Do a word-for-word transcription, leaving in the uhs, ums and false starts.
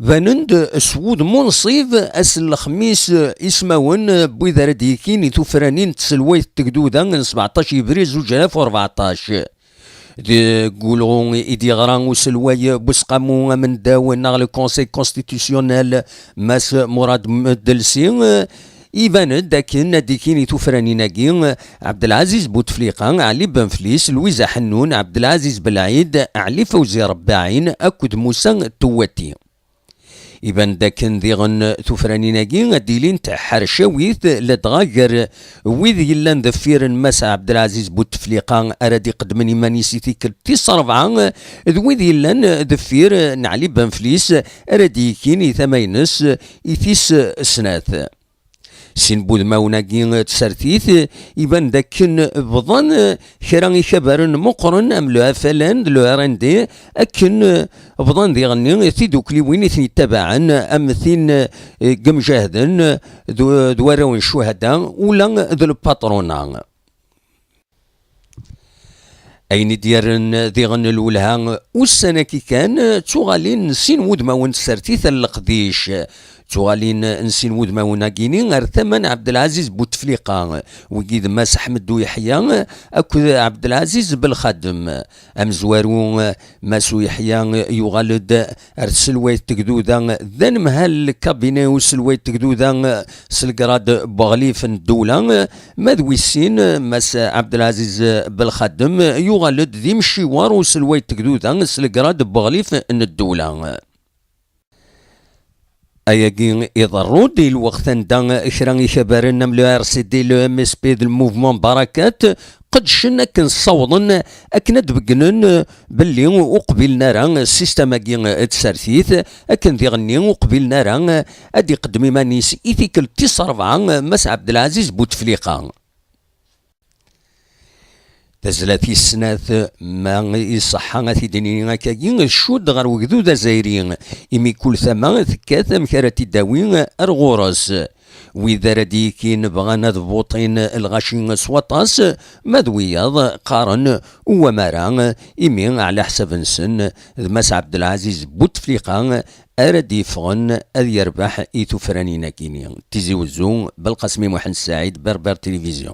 Banen-d s wudem unṣib ass n lexmis ismawen n wid ara d-yekin i tufranin n tselwayt n tegduda n sbeɛṭac yebrir zuǧ alaf u rbeɛṭac. Deg ulɣu i d-yeɣra uselway n Buseqqamu amendaw neɣ le Conseil constitutionnel, Mass Murad Mdelsi, iban-d akken ad d-ikin i tufranin-agi Ɛebdelɛaziz Butefliqa, Ɛli Benflis, Lwiza Ḥennun, Ɛebdelɛaziz Belɛid, Ɛli Fawzi Rebbaɛin akked Musa Tewwati. Iban-d akken diɣen tufranin-agi ad d-ilint ḥercawit, ladɣa gar wid yellan deffir n Mass Ɛebdelɛaziz Butefliqa ara d-iqeddmen iman-is i tikkelt tis ṛebɛa, d wid yellan deffir n Ɛli Benflis ara d-yekin i tama-ines i tis snat. Sin wudmawen-agi n tsertit, iban-d akken bḍan kra ikabaren meqqren am le F L N d le R N D, akken bḍan diɣenni tidukliwin i ten-yettabaɛen am tin n yimjahden d, d warraw n ccuhada ula d lpaṭruna. Ayen i d-yerren diɣen lwelha ussan-agi kan, d tuɣalin n sin wudmawen n tsertit n leqdic. D tuɣalin n sin wudmawen-agini ar tama n Ɛebdelɛaziz Butefliqa, wigi d Mass Ḥmed Uyeḥya akked Ɛebdelɛaziz Belxadem. Amezwaru, Mass Uyeḥya, yuɣal-d ar tselwayt tegduda, d anemhal n lkabine uselway n tegduda s legrad n weɣlif n ddewla, ma d wis sin, Mass Ɛebdelɛaziz Belxadem, yuɣal-d d imciwer uselway n tegduda s legrad n weɣlif n ddewla. Ayagi iḍerru-d i lweqt anda kra ikabaren am le R C D, le M S P d le mouvement Barakat qedcen akken ssawḍen akken ad d-beggnen belli ur qbilen ara ssistam-agi n tsertit, akken diɣenni ur qbilen ara ad d-iqeddem iman-is i tikkelt tis ṛebɛa Mass Ɛebdelɛaziz Butefliqa. Tazla tis snat, ma iṣeḥḥa ad t-id-nini akkagi, tcudd ɣer wegdud azzayri, imi kul tama tekkat amek ara t-id-tawi ar ɣur-s. Wid ara d-yekin bɣan ad buṭin lɣaci s waṭas, ma d wiyaḍ qqaren uwam ara, imi ɛla ḥsab-nsen d Mass Ɛebdelɛaziz Butefliqa ara d-yeffɣen ad yerbeḥ i tufranin-agi-ni. Tizi Wezzu, Belqasmi Muḥend Saɛid, Berber Télévision.